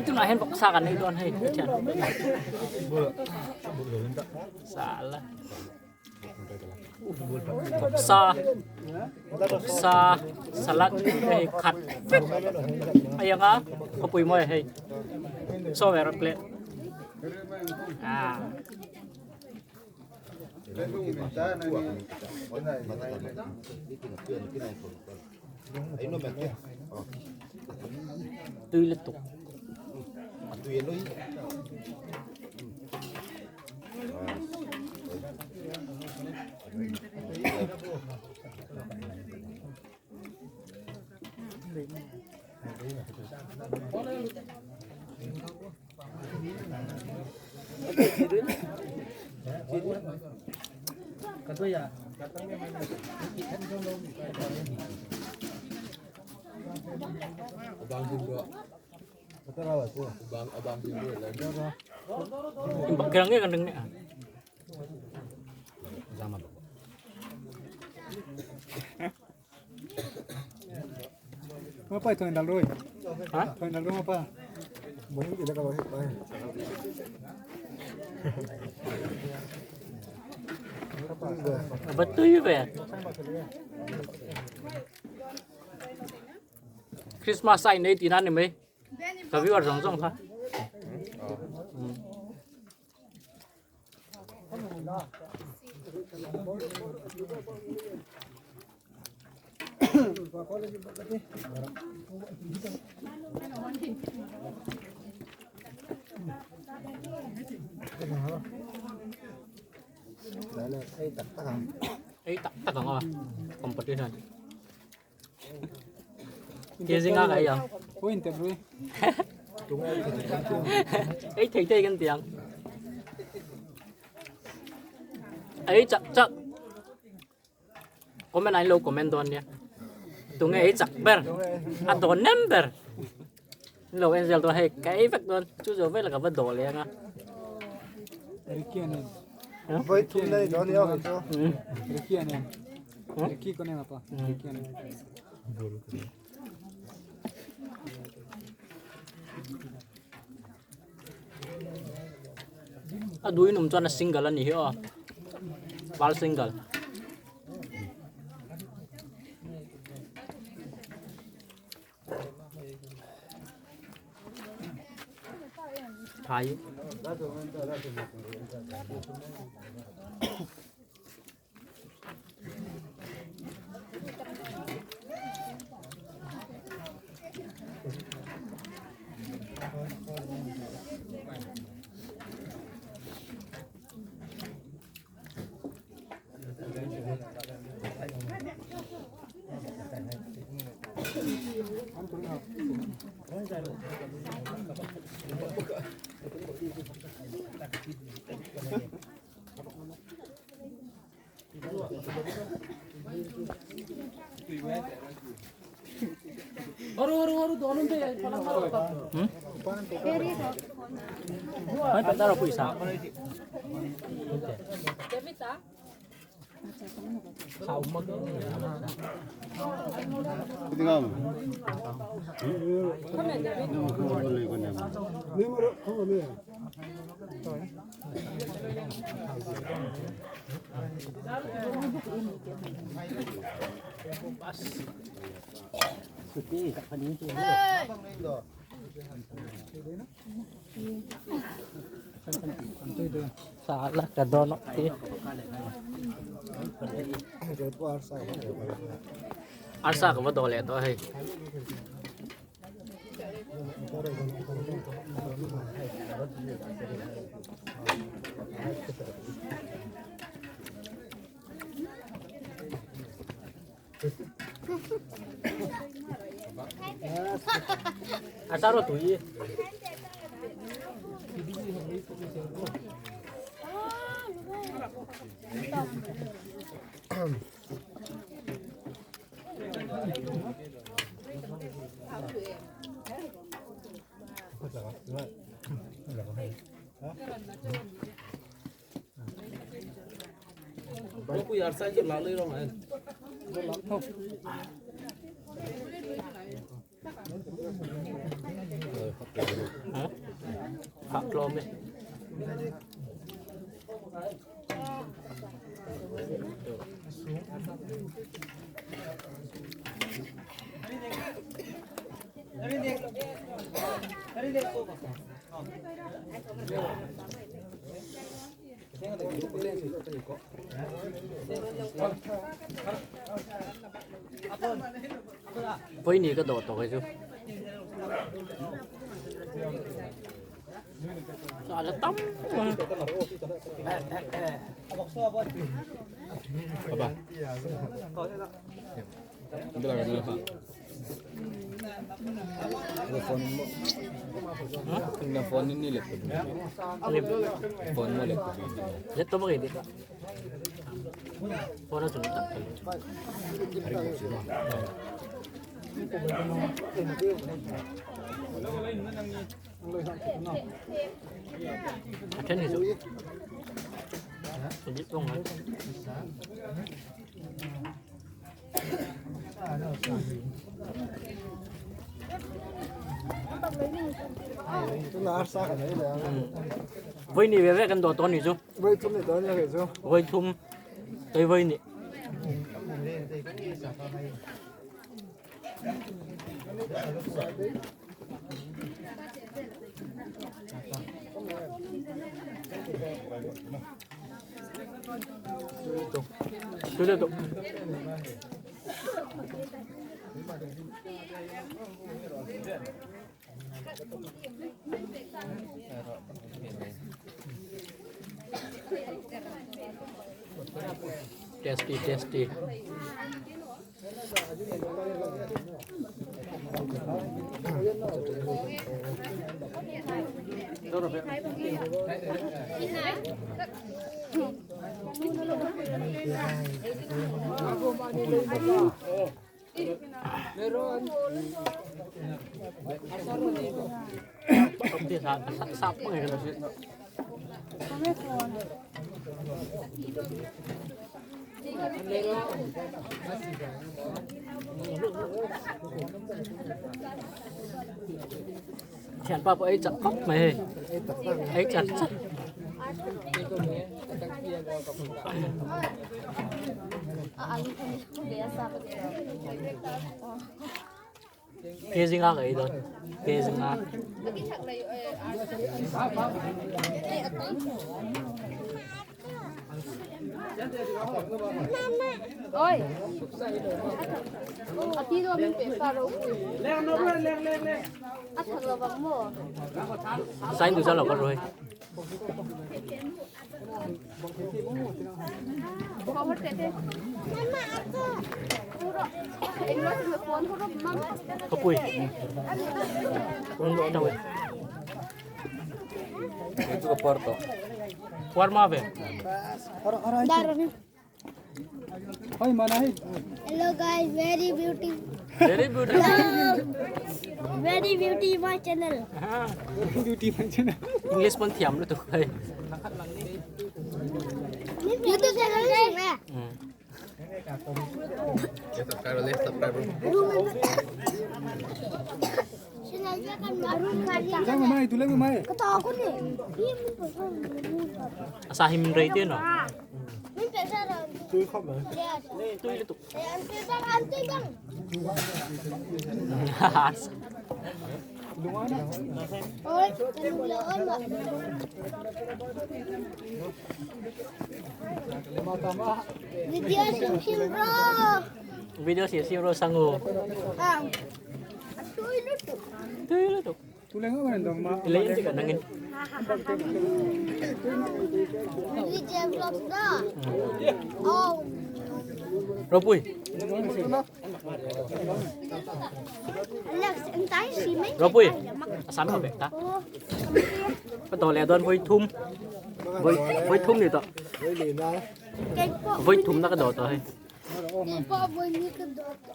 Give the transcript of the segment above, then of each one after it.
Tunah hian vawksa kan ei dawn hei thian. Salah. Vawksa vawksa salad hei khat vek a iang a khawpui mawi hei chaw ve rawh plate ah. Tui lutuk. Gerangnya kan dengnya. Apa itu yang dalui? Hah? Itu yang dalui apa? Betul juga ya. Christmas ai nei tina ni mai. Ka viewer zawng zawng kha. Ei tak tak ang a competition. Kia zinga ka ei ang. Ei thei thei kan ti ang. Ei chak chak. Comment ah in lo comment dawn nia. Tunge ei chak ber. A dawn nem ber. In lo en zel dawn hei ka ei vek dawn. Chu zo vel ka va dawh leh anga. A duin awm chuan a single a ni hi aw val single. Thai. Mai patara puisa. Salah ka donok ti. Arsa ka va dawh leh tawh hei. Arsa ro tui. Hah tlawm e. Vawi ni ka dawh tawh hi chu a la tam A then hi chu a dik vang mai. Voi ni ve ve kan dawh tawn ni chu. Voi thum ni tawn ni chu. Voi thum toi voi ni. Tui le tuk. Tasty, tasty. Thianpa pawh ei chak khawp mai hei ei chat chat. Ke zinga ka ei dawn ke zinga. Sain tu lo ka rồi. Kapui. Warma ve. Hello guys, very beauty. Very beautiful. Very beauty my channel. English pon thiam lutuk hei. YouTube channel ni. Asa him rei te no. Tui lutuk. Video sim sim bro. Video sim sim bro sangu. Tui lutuk. Tui lutuk. Lấy cái cả nangin. Video vlog dah. Oh. Ropui. Ropui. Sắm rồi ta. Bắt đầu là đơn với thum. Với với thum thì tọ. Với thum nó cái đồ tọ hay.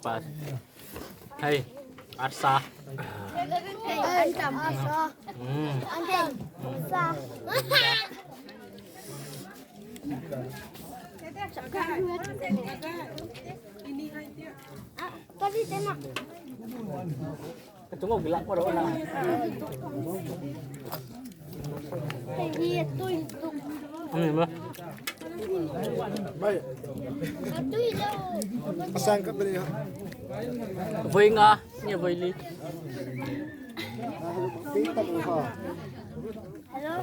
Pas. Hey, arsa. Ka chung gila ko ro na. Ani ma. Mai. Asang ka bani ha. Voi nga nge voi li. Hello.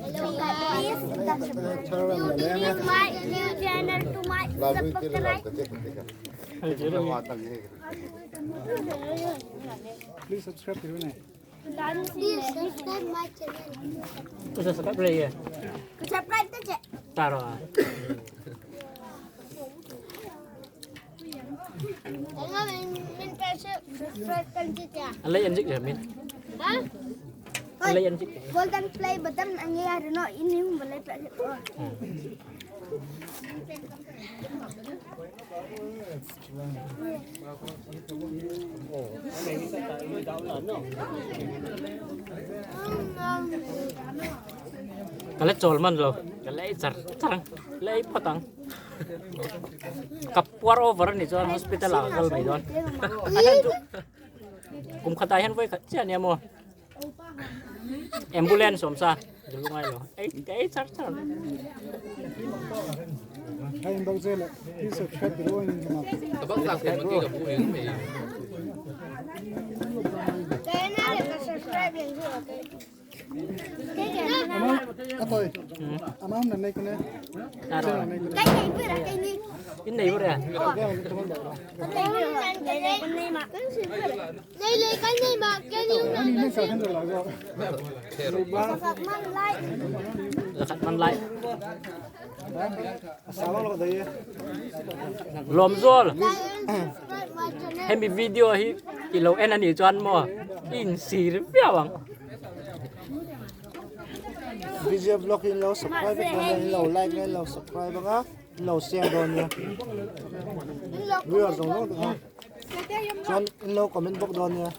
Hello guys. Please my new channel to my subscribe. Please subscribe to me. Please subscribe my channel. Tôi subscribeเลยอ่ะ Subscribe to che. ตารอ Tengok min min pressure subscribe kan che. อะไรอันจิกเหรอมิน Ha? อะไรอันจิก Golden play button ange ya no ini boleh pressure. ก็เลยโจลมันlo ka le char charang le patang ka puar over ni chuan hospital ah kal mai dawn a then chu kum khatah hian vawi khat chiah ania maw ambulance awm sa lungai lo ei ka ei char char In nei bur à? Zakhat man lai. Lawm zawl. Hemi video hi i lo en a nih chuan maw i insir viau ang. Video vlog in lo subscribe vek dawn nia, in lo like nia, in lo subscribe ang a, in lo share dawn nia. Viewer zawng zawng te kha chuan in lo comment bawk dawn nia.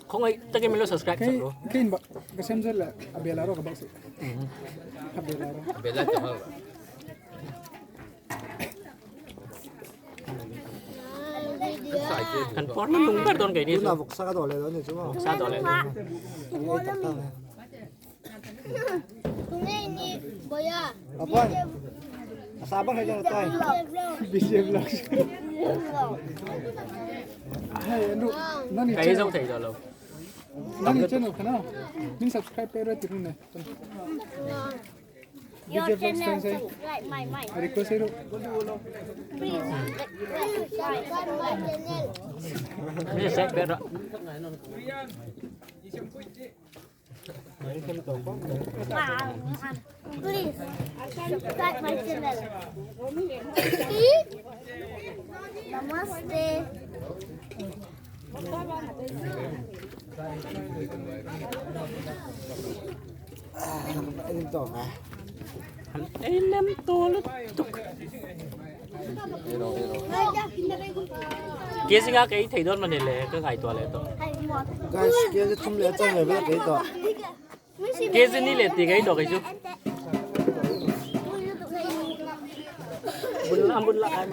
Khawngaih takin min lo subscribe sak ru. Kan puar na lung ber dawn kei ni chu. Tuna vawksa ka dawh leh dawn ni chu maw. Vawksa dawh leh dawn. Apuan. Asabang hei toy. Kei zo thei tawh lo. Your channel subscribe my my. Please subscribe my channel. Ni sek ber rawh. Please subscribe my channel. Namaste. Ei lem to lutuk. Kia singa kei thei dawn mani le ka ngai tua leh tawh. Guys, kia chu thum leh chan ve vel kei tawh. Kia chu ni leh ti kei tawh kei chu. Bun la bun la ai.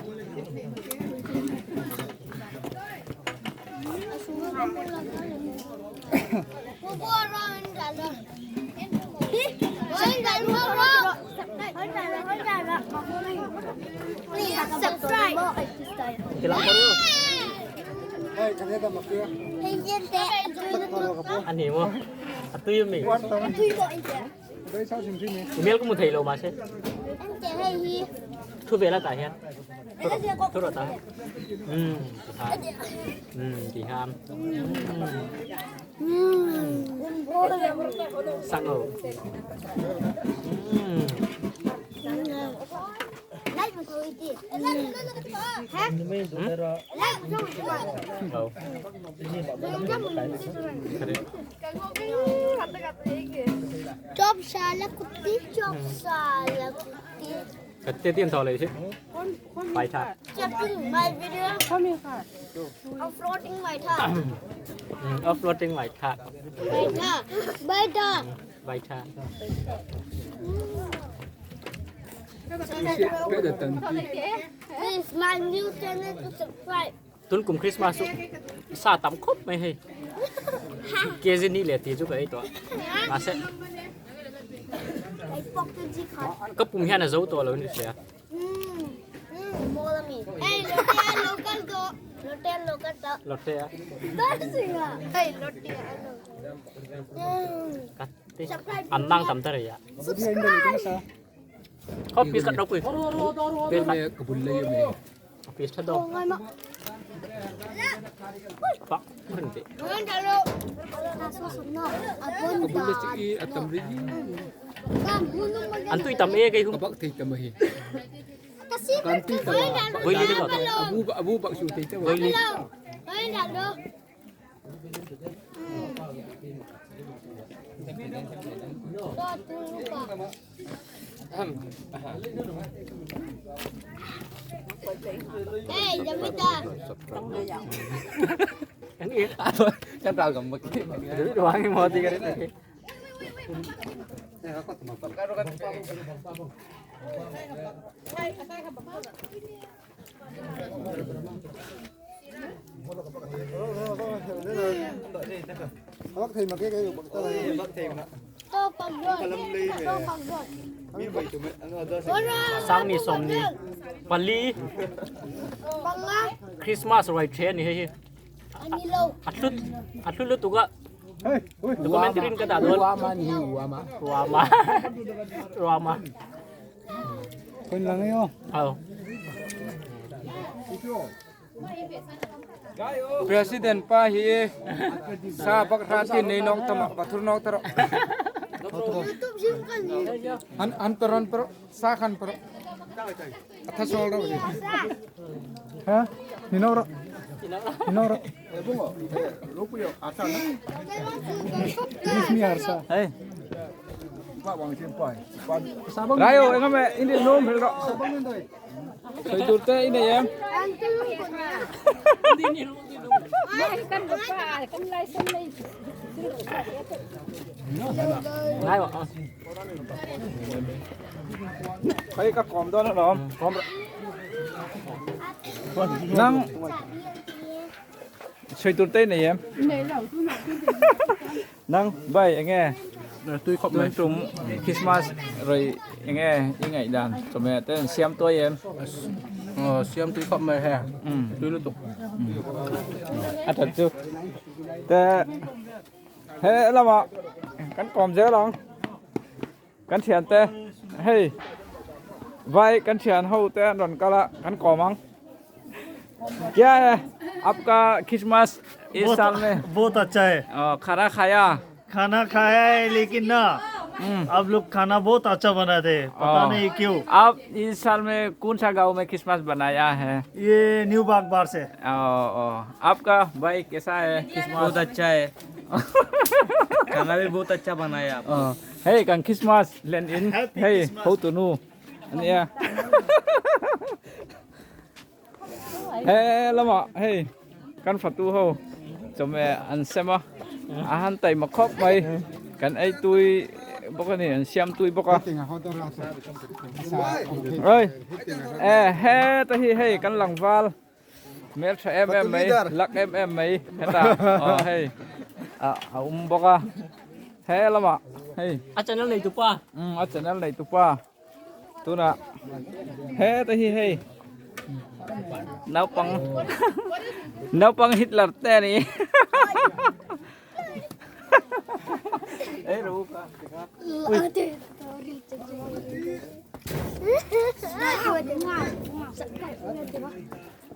Anh hiểu không? À tươi mình. Mail cũng một thầy lâu mà chứ. Thu về là tại hiện. Thu rồi tại. Ừ, ừ, chị ham. Sang rồi. Chop sala kutti, chop sala kutti. Cái tiền thò lấy chứ. Phải thật. Chopping my video. Uploading my thar. Uploading my thar. My thar. My thar. My thar. This is my new channel to subscribe. Tun kum Christmas chu sa tam khawp mai hei. Kg ni leh tih chu ka ei tawh a. Mahse ka pum hian a zo tawh lo ni hria. Lotte a. Ka te an nang tam ta rei a. Khaw piece khat ropui. Piece khat. Piece tha dawk. Pak hman te. An tui tam e kei hum. Voi li te Voi li. Sangni sawmni pali Christmas ruai the ani hei hi a hlut a hlut lutuk a documentary in ka dah dawn ruama ruama President pa hi sa bak ra tin nei nok tama bathur nok taro an an peron pero sa khan pero atha sol ro ha ni no ro ni no ro Give me harsa. Hey. Rayo engame indi nom hel ro. Soi tur te ine em. Ngai ba. Khai ka kom don lom. Kom Nang soi tur te nei em. Nang bai enge Tui khop tun tum Christmas rồi enge i ngaih dan chawhmeh te an siam tuai em. Siam tui khop mai he. Tui lutuk. A that chu. Te he lamah kan kawm zel ang. Kan thian te hei vai kan thian ho te an rawn kal a kan kawm ang. Kya hai aapka Christmas is saal mein बहुत अच्छा है खाना खाया खाना खाया है लेकिन ना आप लोग खाना बहुत अच्छा बनाते हैं पता नहीं क्यों आप इस साल में कौन सा गांव में क्रिसमस बनाया है ये न्यू बाग बार से ओ, ओ, आपका भाई कैसा है क्रिसमस बहुत अच्छा है खाना भी बहुत अच्छा बनाया आप Hey kan Christmas len in hey ho tu nu ania he lama hei kan fatu ho chawhmeh an sem a a han taima khawp mai kan ei tui bawk a ni an siam tui bawk a oi e heta hi hei kan langval hmel tha em em mai lak em em mai heta aw hei ah a awm bawk a he lamah hei A channel nei tupa. Um a channel nei tupa tunah heta hi hei naupang naupang Hitler te a ni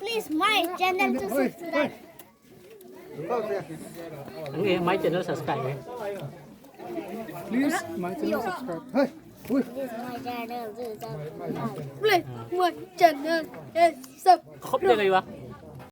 Please my channel to subscribe. Nge my channel subscribe nge. Please my channel subscribe. Hey, ui. My channel to subscribe. Please my channel is subscribe. Khop le kai wa.